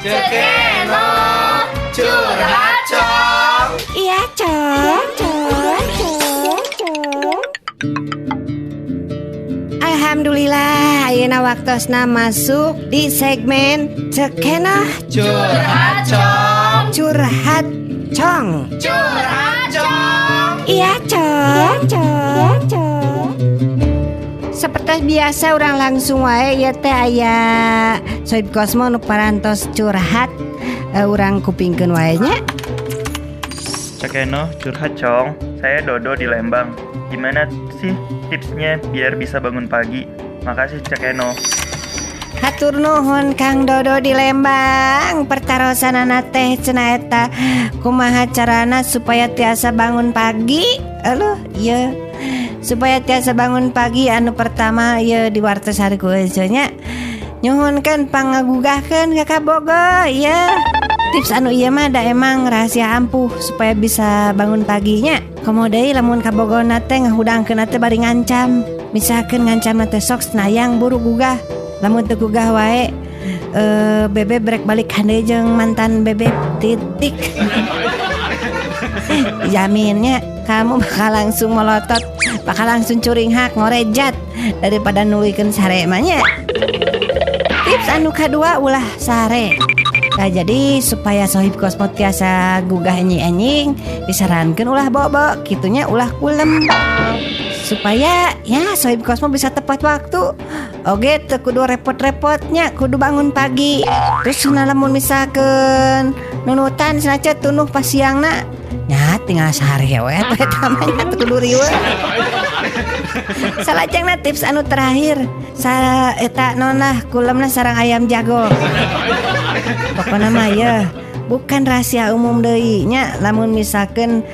Ceu Kenoh curhat, Cong. Iya, Cong. Cong, Cong, Cong. Alhamdulillah, ayeuna waktosna masuk di segmen Ceu Kenoh Curhat, Cong. Curhat, Cong. Curhat, Cong. Iya, Cong. Cong, Cong. Seperti biasa, urang langsung wae ya teh, aya Sohib Kosmo nu parantos curhat. Urang kupingkeun wae nya. Ceu Kenoh curhat, Cong. Saya Dodo di Lembang. Gimana sih tipsnya biar bisa bangun pagi? Makasih, Ceu Kenoh. Hatur nuhun, Kang Dodo di Lembang. Pertarosanana teh cenah eta kumaha carana supaya tiasa bangun pagi. Aduh, iya. Supaya tiasa bangun pagi, anu pertama ya di wartos hari ku nya. Nyuhunkeun pangagugahkeun ka kabogoh ya. Tips anu ieu mah da emang rahasia ampuh supaya bisa bangun paginya. Komo deui lamun kabogona teh ngahudangkeun teh bari ngancam. Misalkan ngancam teh, "Sok senayang buru gugah. Lamun teu gugah wae, bebeb rek balik deui jeung mantan bebeb titik." Jaminnya kamu bakal langsung melotot, bakal langsung curinghak ngorejat daripada nuluykeun sare mah nya. Tips anu kadua, ulah sare. Nah, jadi supaya Sohib Kosmo tiasa gugah enjing-enjing, disarankan ulah bobo, kitunya ulah kulem. Supaya ya Sohib Kosmo bisa tepat waktu. Oke, teu kudu repot-repotnya, kudu bangun pagi. Terus lamun misalkan nunutan cenah tunuh pas siangna, nya tinggal sare we atuh eta mah nya, teu kudu riweuh. Salajengna tips anu terakhir, sa eta nonah kulemna sareng ayam jago. Pokoknya mah ya bukan rahasia umum deui nya lamun misalkan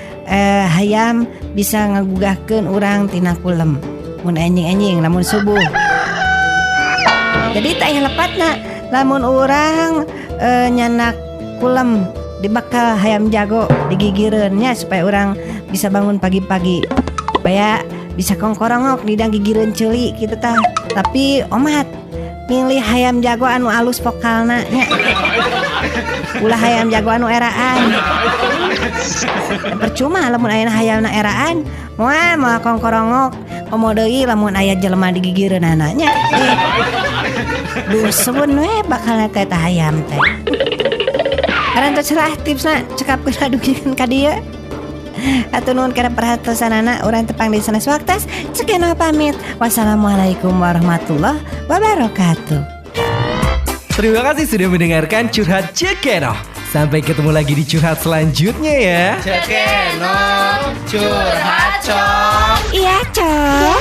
hayam bisa ngagugahkeun urang tina kulem mun enjing-enjing, lamun subuh. Jadi teh lepatna lamun urang nyanak kulem dibakal hayam jago digigireun nya, supaya urang bisa bangun pagi-pagi, supaya bisa kongkorongok di gigireun ceuli gitu tah. Tapi omat, milih hayam jago anu alus vokalna nya, ulah hayam jago anu eraan. Percuma lamun aya hayamna eraan, moal moal kongkorongok. Komo deui lamun aya jelema digigireunana nya, dusun we bakal teh tah hayam teh. Karena terserah tipsna, cekapkeun adugikeun ka dieu. Hatur nuhun kana perhatosanana, urang tepang di sanes waktos. Ceu Kenoh pamit. Wassalamualaikum warahmatullahi wabarakatuh. Terima kasih sudah mendengarkan curhat Ceu Kenoh. Sampai ketemu lagi di curhat selanjutnya ya. Ceu Kenoh curhat, Cong. Iya, Cong.